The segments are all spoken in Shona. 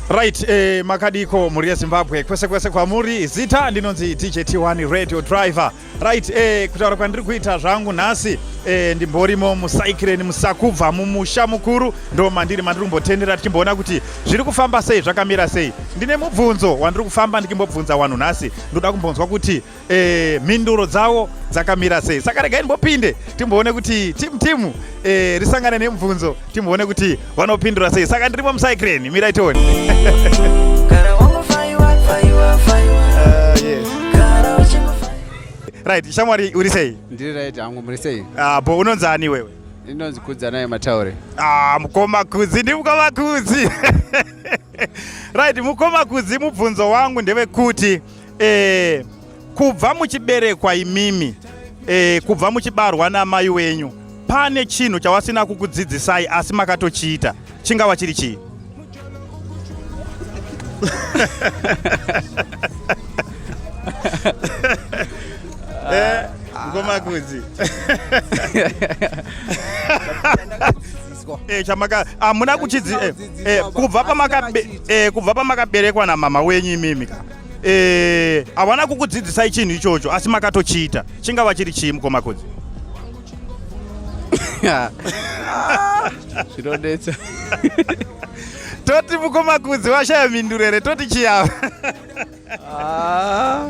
Right, makadiko mhuri yeZimbabwe kwese kwese kwamuri. Zita ndinonzi DJ T1 Radio Driver. Right, kutaura kwandiri kuita zvangu nhasi ndimborimo musaikireni musakubva mumusha mukuru, ndo mandiri kumbotendera tichimboona kuti zviri kufamba sei, zvakamira sei. Ndine mubvunzo wandiri kufamba ndichimbobvunza vanhu nhasi, ndoda kumbonzwa kuti mhinduro dzavo dzakamira sei. Saka regai ndimbopinde timboone kuti timu timu risangane nemubvunzo, timboone kuti vanopindura sei. Saka ndirimo musaikireni, mirai tione. Yes. Right, shamwari, uri sei? Ndiri right hangu, muri sei? Ah, bo, unonzi ani wewe? Inonzi Kudzanai Mataure. Ah, mukoma Kudzi, ndi mukoma Kudzi. Right, mukoma Kudzi, mubvunzo wangu ndewekuti kubva muchiberekwa imimi, kubva muchibarwa namai wenyu, pane chinhu chawasina kukudzidzisai asi makatochiita, chingava chiri chii? Mukoma Kudzi. Chamaka hamuna kuchidzi kubva pamakaberekwa namama wenyu imimi ka, havana kukudzidzisai chinhu ichocho asi makatochiita, chingava chiri chii, mukoma Kudzi? Zvinodetsa. Toti mukoma Kudzi washaya mhinduro here? Toti chiyava? Ah.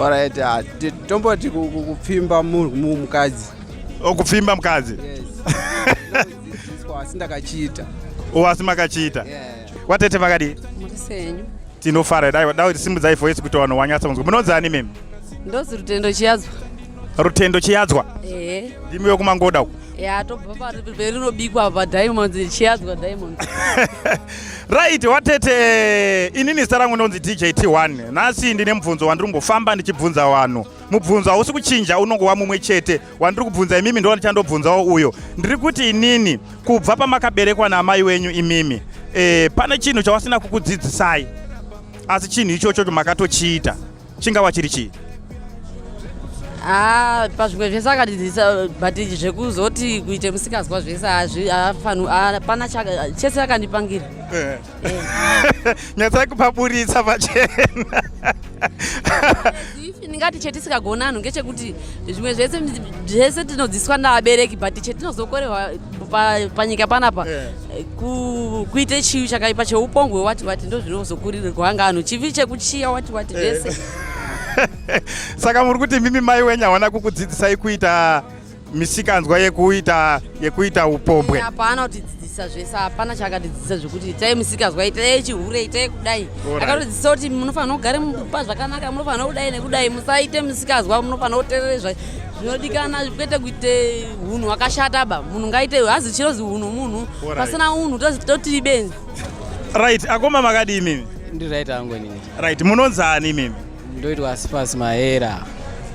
Alright, tomboti kupfimba mukadzi. O, kupfimba mukadzi. Yes. Ndinodzidziswa, asi ndakachiita. O, asi makachiita. Yeah. Watete, makadii? Muri senyu? Tinofara. Dai dai simudzai voice kuti vanhu wanyatsa kunzwa. Munonzi ani mimi? Ndozi Rutendo Chiyadzwa. Rutendo Chiyadzwa. Ehe. Ndimi wekumangoda uku? Ya, tobva perinobikwa paDiamonds, Chiyadzwa Diamonds. Right, watete, inini zita rangu ndonzi DJ T1. Nhasi ndine mubvunzo wandiri kumbofamba ndichibvunza vanhu. Mubvunzo hausi kuchinja, unongova mumwe chete wandiri kubvunza imimi, ndo ndichandobvunzawo uyo. Ndiri kuti inini, kubva pamakaberekwa naamai wenyu imimi, pane chinhu chawasina kukudzidzisai asi chinhu ichocho makatochiita, chingava chiri chii? Ah, pazvimwe zvese akatidzidzisa, but zvekuzoti kuite musikazwa zvese hapana chese akandipangira. Nyatsai kupaburitsa pachena. Ifi ndingati chetisikagona anhu ngechekuti zvimwe zvese zvese tinodzidziswa navabereki, but chetinozokorerwa panyika panapa kuite chivi chakaipa cheupongwe wati wati, ndo zvinozokurirwa ngaanhu, chivi chekuchiya wati wati zvese. Saka muri kuti mimi mai wenyu hawana kukudzidzisai kuita misikanzwa yekuita upombwe? Hapana kutidzidzisa zvese, hapana chaakatidzidzisa zvekuti itai musikazwa, itai chihure, itai kudai. Akatodzidzisa kuti munofanira kugara mumba zvakanaka, munofanira kudai nekudai, musaite musikazwa, munofanira kuteerere zvinodikana, kwete kuite hunhu hwakashata ba. Munhu ngaite hazi chinozi hunhu, munhu pasina unhu toti ibenzi. Right, akoma, makadii mimi? Ndiri right hangu inini. Right, munonzani imimi? Ndoitwa Sifas Mahera.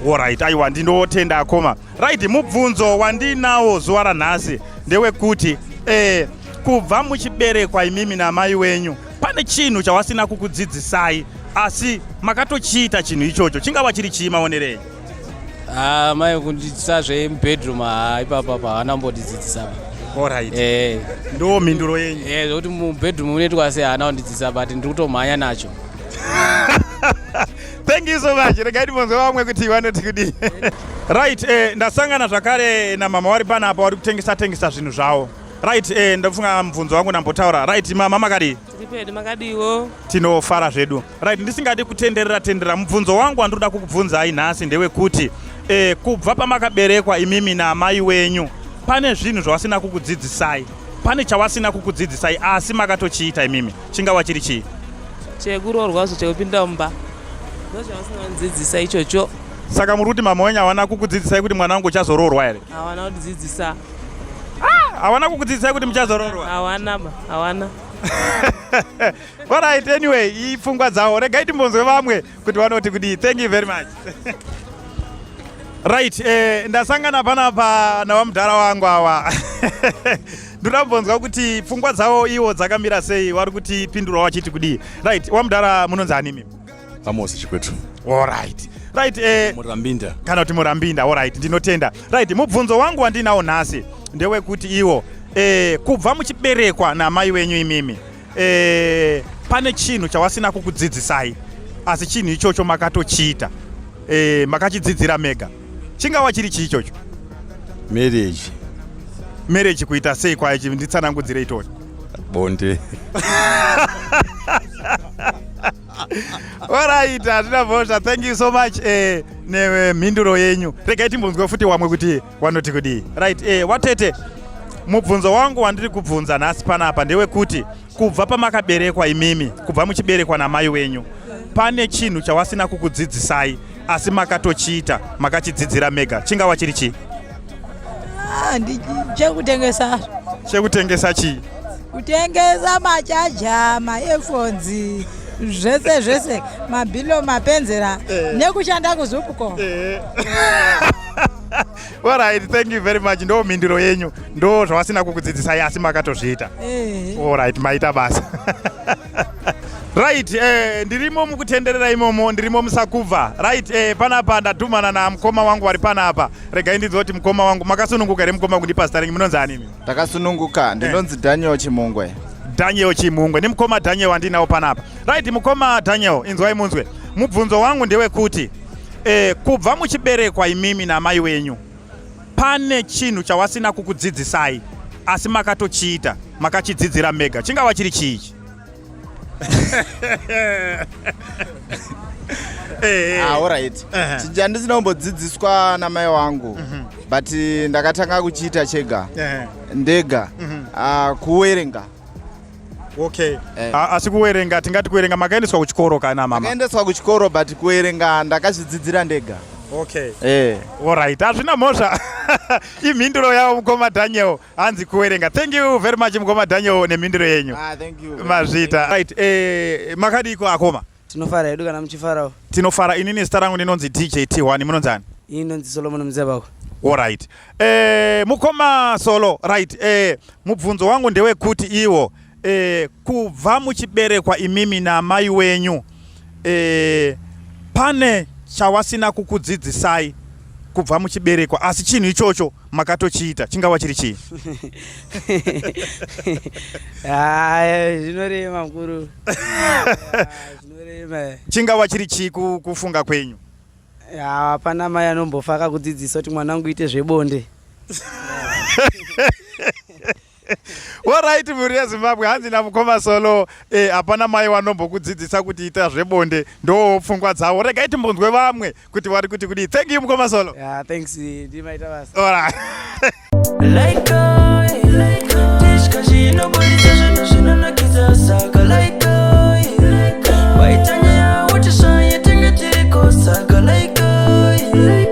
Alright, aiwa, ndinotenda akoma. Right, mubvunzo wandinawo zuva ranhasi ndewekuti kubva muchiberekwa imimi namai wenyu, pane chinhu chawasina kukudzidzisai asi makatochiita chinhu ichocho, chingava chiri chii, maonerei? Ah, mai kundidzidzisa zvemubedroom, ha, ipapa pa haana kumbondidzidzisa. Alright. Ndo mhinduro yenyu? Eh, zvokuti mubedroom munoitwa sei haana kundidzidzisa, but ndiri kutomhanya nacho. Thank you so much. Regai ndibvunze vamwe kuti vanoti kudii. Right, ndasangana zvakare namama vari panapa, vari kutengesa tengesa zvinhu zvavo. Right, ndofunga mubvunzo wangu ndambotaura. Right, mama, makadii? Tiri pedu, makadiwo? Tinofara zvedu. Right, ndisingadi kutenderera tenderera, mubvunzo wangu wandinoda kukubvunzai nhasi ndewekuti kubva pamakaberekwa imimi naamai wenyu, pane zvinhu zvavasina kukudzidzisai, pane chawasina kukudzidzisai asi makatochiita imimi, chingava chiri chii? Chekuroorwa zvo, chekupinda mumba, ndo chavasina kundidzidzisa ichocho. Saka muri kuti mama wenyu havana kukudzidzisai kuti mwana wangu uchazoroorwa here? Hawana kundidzidzisa. Havana kukudzidzisai kuti muchazoroorwa? Hawana ba, hawana. Alright, anyway, ipfungwa dzavo. Regai timbonzwe vamwe kuti vanoti kudii. Thank you very much. Right, ndasangana panapa navamudhara wangu ava. Ndoda kumbonzwa kuti pfungwa dzavo iwo dzakamira sei, vari kutipindura vachiti kudii. Right, wamudhara, munonzi ani mimi? Amos Chikwetu. Alright. Right, Murambinda. Kana kuti Murambinda. Alright, ndinotenda. Right, mubvunzo wangu wandinawo nhasi ndewekuti iwo Eh, kubva muchiberekwa namai wenyu imimi eh, pane chinhu chawasina kukudzidzisai asi chinhu ichocho makatochiita eh, makachidzidzira mega chingava chiri chii ichocho? Marriage. Marriage kuita sei kwayo? Nditsanangudzire itoni. Bonde. Alright, hazvina mhosva. Thank you so much nemhinduro yenyu. Regai timbonzwe futi wamwe kuti wanoti kudii. Right, watete, mubvunzo wangu wandiri kubvunza nhasi panapa ndewekuti kubva pamakaberekwa imimi, kubva muchiberekwa namai wenyu, pane chinhu chawasina kukudzidzisai asi makatochiita, makachidzidzira mega, chingava chiri chii? Ah, chekutengesa. Chekutengesa chii? Kutengesa machaja, maearphones, zvese zvese, mabhilo, mapenzera nekushanda kuZUPCO. Alright, thank you very much. Ndo mhinduro yenyu, ndo zvawasina kukudzidzisai asi makatozviita. Alright, maita basa. Right, ndirimo mukutenderera imomo, ndirimo musakubva. Right, panapa ndadhumana namukoma wangu wari panapa. Regai ndinzwe kuti mukoma wangu, makasununguka here mukoma kundipa zita renyu? Munonzi ani imi? Takasununguka, ndinonzi Daniel Chimungwe. Daniel Chimungwe, nemukoma Daniel wandinawo panapa. Right, mukoma Daniel, inzwai munzwe. Mubvunzo wangu ndewekuti kubva muchiberekwa imimi namai wenyu, pane chinhu chawasina kukudzidzisai asi makatochiita, makachidzidzira mega, chingava chiri chiichi? Ah, alright. Chinhu chandisina kumbodzidziswa namai wangu, but ndakatanga kuchiita chega ndega, ah, kuwerenga. Okay. Asi kuwerenga, tingati kuwerenga makaendeswa kuchikoro kana mama? Ndakaendeswa kuchikoro, but kuwerenga ndakazvidzidzira ndega. Okay. Alright, hazvina mhosva. Imhinduro yavo mukoma Daniel, hanzi kuwerenga. Thank you very much, mukoma Daniel, nemhinduro yenyu. Ah, thank you. Mazvita. Right, makadiko akoma? Tinofara hedu, kana muchifarawo. Tinofara. Inini zita rangu ndinonzi DJ T1. Munonzi ani? Ini ndonzi Solomon Muzebako. Alright, mukoma Solo. Right, mubvunzo wangu ndewekuti iwo kubva muchiberekwa imimi namai wenyu, pane chawasina kukudzidzisai kubva muchiberekwa asi chinhu ichocho makatochiita, chingava chiri chii? Haya, zvinorema mukuru. Ah, zvinorema. Chingava chiri chii kufunga kwenyu? Hapana mai anombofa akakudzidzisa kuti mwana wangu ite zvebonde. Alright, mhuri yeZimbabwe, hanzi namukoma Solo hapana mai wanombokudzidzisa kuti ita zvebonde. Ndo pfungwa dzavo. Regai timbonzwe vamwe kuti vari kuti kudii. Thank you, mukoma Solo. Yeah, thanks, ndimaita basa. Alright. Like I, like Tishka, she nobody.